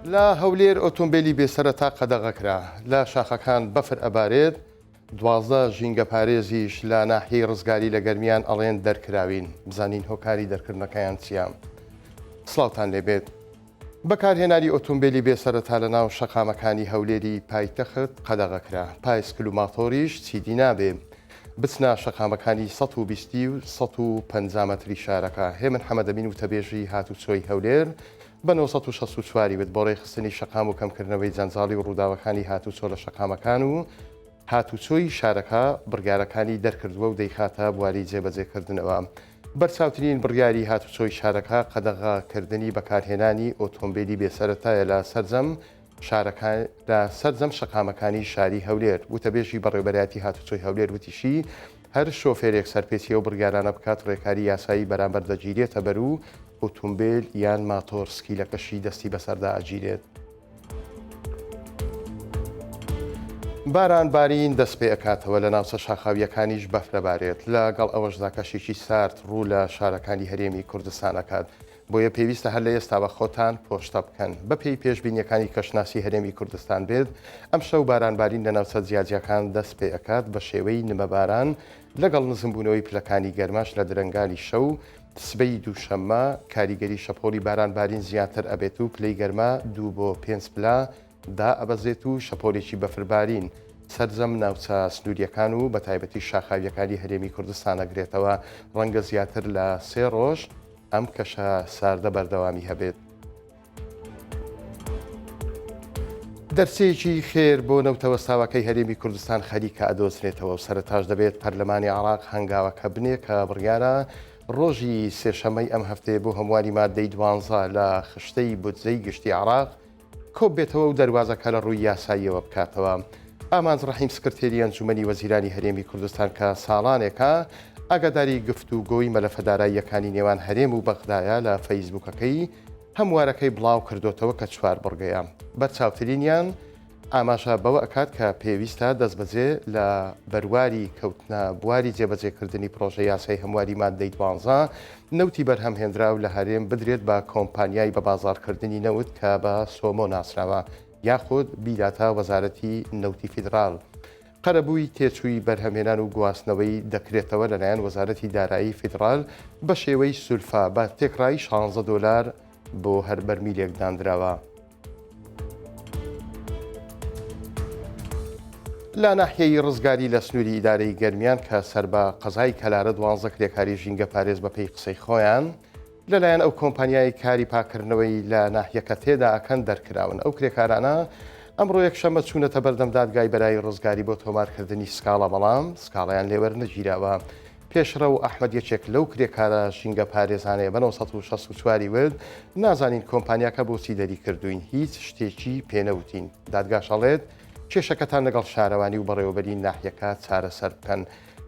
لە هەولێر ئۆتۆمبێلی بێسەرەتا قەدەغە کرا، لە شاخەکان بەفر ئەبارێت، 12 ژینگەپارێزیش لە ناحیەی ڕزگاری لە گەرمیان ئەڵێن دەرکراوین، بزانین هۆکاری دەرکردنەکەیان چییە؟ سڵاوتان لێبێت. بەکارهێنانی ئۆتۆمبێلی بێ سەرەتا لە ناو شەقامەکانی هەولێری پایتەخت قەدەغە کرا، پایسکل و ماتۆریش چیدی نابێ بچنە شەقامەکانی 120 و 150 مەتری شارەکە. هێمن حەمەدەمین وتەبێژی هاتوچۆی هەولێر بە 964 ی وت، بۆ ڕێکخستنی شەقام و کەمکردنەوەی جەنجاڵی و ڕووداوەکانی هاتوچۆ لە شەقامەکان و هاتوچۆی شارەکە بڕیارەکانی دەرکردووە و دەیخاتە بواری جێبەجێکردنەوە. بەرچاوترین بڕیاری هاتوچۆی شارەکە قەدەغە کردنی بەکارهێنانی ئۆتۆمبێلی بێ سەرەتایە لە سەرجەم شارەکان لە سەرجەم شەقامەکانی شاری هەولێر. وتەبێژی بەڕێوەبەرایەتی هاتوچۆی هەولێر وتیشی، هەر شۆفێرێک سەرپێچی ئەو بڕیارانە بکات ڕێکاری یاسایی بەرامبەر دەگیرێتە بەر و ئۆتۆمبێل یان ماتۆر سکیلەکەشی دەستی بەسەردا ئەگیرێت. باران بارین دەست پێ ئەکاتەوە لە ناوچە شاخاوییەکانیش بەفر ئەبارێت، لە گەڵ ئەوەشدا کەشێکی سارد ڕوو لە شارەکانی هەرێمی کوردستان ئەکات، بۆیە پێویستە هەر لە ئێستاوە خۆتان پۆشتە بکەن. بە پێی پێشبینییەکانی کەشناسی هەرێمی کوردستان بێت، ئەمشەو باران بارین لە ناوچە جیاجیاکان دەست پێ ئەکات بە شێوەی نمەباران لەگەڵ نزمبوونەوەی پلەکانی گەرماش لە درەنگانی شەو سبەی دووشەممە کاریگەری شەپۆلی باران بارین زیاتر ئەبێت و پلەی گەرما دوو بۆ پێنج پلە دائەبەزێت و شەپۆلێکی بەفربارین سەرجەم ناوچە سنوورییەکان و بەتایبەتی شاخاوییەکانی هەرێمی کوردستان ئەگرێتەوە، ڕەنگە زیاتر لە سێ ڕۆژ ئەم کەشە ساردە بەردەوامی هەبێت. دەرچەیەکی خێر بۆ نەوتە وەستاوەکەی هەرێمی کوردستان خەریکە ئەدۆزرێتەوە و سەرەتاش دەبێت پەرلەمانی عێراق هەنگاوەکە بنێ کە بڕیارە ڕۆژی سێشەممەی ئەم هەفتەیە بۆ هەمواری مادەی دوانزە لە خشتەی بودجەی گشتی عێراق کۆببێتەوە و دەروازەکە لە ڕووی یاساییەوە بکاتەوە. ئامانج ڕەحیم سکرتێری ئەنجومەنی وەزیرانی هەرێمی کوردستان کە ساڵانێکە ئاگاداری گفتوگۆی مەلەفە داراییەکانی نێوان هەرێم و بەغدایە لە فەیسبوکەکەی هەموارەکەی بڵاو کردۆتەوە کە چوار بڕگەیە بەرچاوترینیان ئاماژە بەوە ئەکات کە پێویستە دەستبەجێ لە بەرواری کەوتنە بواری جێبەجێکردنی پڕۆژە یاسای هەمواری ماددەی دوانزە نەوتی بەرهەمهێنراو لە هەرێم بدرێت بە کۆمپانیای بەبازاڕکردنی نەوت کە بە سۆمۆ ناسراوە یاخود بیداتە وەزارەتی نەوتی فیدراڵ. قەرەبووی تێچووی بەرهەمهێنان و گواستنەوەی دەکرێتەوە لەلایەن وەزارەتی دارایی فیدڕال بە شێوەی سولفە بە تێکڕایی شانزە دۆلار بۆ هەر بەرمیلێک داندراوە. لە ناحیەی ڕزگاری لە سنووری ئیدارەی گەرمیان کە سەر بە قەزای کەلارە دوانزە کرێکاری ژینگەپارێز بەپێی قسەی خۆیان لەلایەن ئەو کۆمپانیای کاری پاککردنەوەی لە ناحیەکە تێدا ئەکەن دەرکراون. ئەو کرێکارانە ئەمڕۆ یەکشەممە چوونەتە بەردەم دادگای بەرایی ڕزگاری بۆ تۆمارکردنی سکاڵا بەڵام سکاڵایان لێوەرنەگیراوە. پێشڕەو ئەحمەد یەکێک لەو کرێکارە ژینگە پارێزانەیە بە 964 وت، نازانین کۆمپانیاکە بۆچی دەریکردووین، هیچ شتێکی پێنەوتین. دادگاش ئەڵێت کێشەکەتان لەگەڵ شارەوانی و بەڕێوەبەری ناحیەکە چارەسەر بکەن.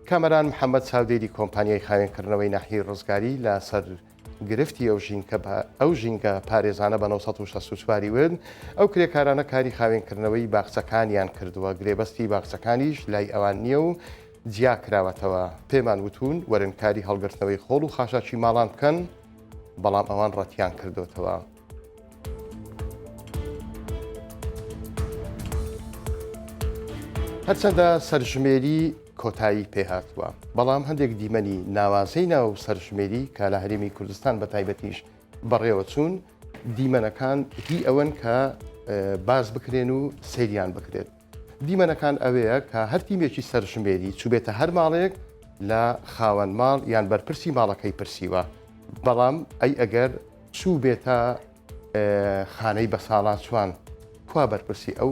کامەران محەمەد چاودێری کۆمپانیای خاوێنکردنەوەی ناحیەی ڕزگاری لە سەر گرفتی ئەو ژینکە ئەو ژینگە پارێزانە بە 964 ی وت، ئەو کرێکارانە کاری خاوێنکردنەوەی باخچەکانیان کردووە، گرێبەستی باخچەکانیش لای ئەوان نییە و جیا کراوەتەوە، پێمان وتوون وەرن کاری هەڵگرتنەوەی خۆڵ و خاشاکی ماڵان بکەن، بەڵام ئەوان ڕەتیان کردۆتەوە. هەرچەندە سەرژمێری کۆتایی پێهاتووە، بەڵام هەندێک دیمەنی ناوازەی ناو سەرژمێری کە لە هەرێمی کوردستان بە تایبەتیش بەڕێوەچوون، دیمەنەکان هی ئەوەن کە باس بکرێن و سەیریان بکرێت. دیمەنەکان ئەوەیە کە هەر تیمێکی سەرژمێری چووبێتە هەر ماڵێک لە خاوەن ماڵ یان بەرپرسی ماڵەکەی پرسیوە، بەڵام ئەی ئەگەر چووبێتە خانەی بەساڵاچوان کوا بەرپرسی ئەو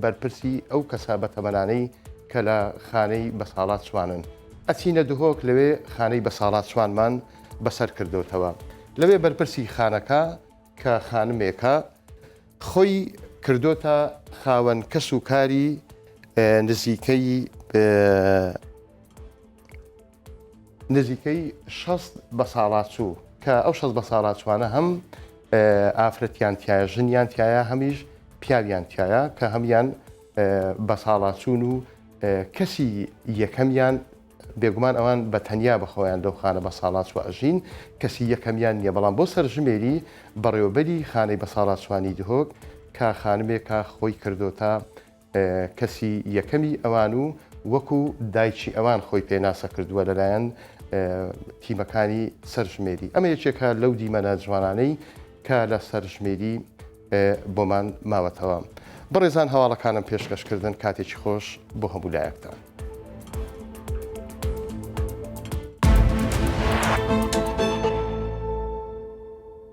بەرپرسی ئەو کەسە بەتەمەنانەی کە لە خانەی بەساڵاچوانن؟ ئەچینە دهۆک لەوێ خانەی بەساڵاچوانمان بەسەر کردۆتەوە لەوێ بەرپرسی خانەکە کە خانمێکە خۆی کردۆتە خاوەن کەس و کاری نزیکەی نزیکەی 60 بەساڵاچوو کە ئەو 60 بەساڵاچوانە هەم ئافرەتیان تایە ژنیان تایە هەمیش پیاویان تایە کە هەمیان بەساڵاچوون و کەسی یەکەمیان بێگومان ئەوان بە تەنیا بە خۆیان لەو خانە بەساڵاچووە ئەژین، کەسی یەکەمیان نییە، بەڵام بۆ سەرژمێری بەڕێوەبەری خانەی بەساڵاچووانی دهۆک کە خانمێکە خۆی کردۆتە کەسی یەکەمی ئەوان و وەکو دایکی ئەوان خۆی پێناسە کردووە لەلایەن تیمەکانی سەرژمێری. ئەمە یەکێکە لەو دیمەنە جوانانەی کە لە سەرژمێری بۆمان ماوەتەوە. بەڕێزان هەواڵەکانم پێشکەش کردن کاتێکی خۆش بۆ هەموو لایەکتان.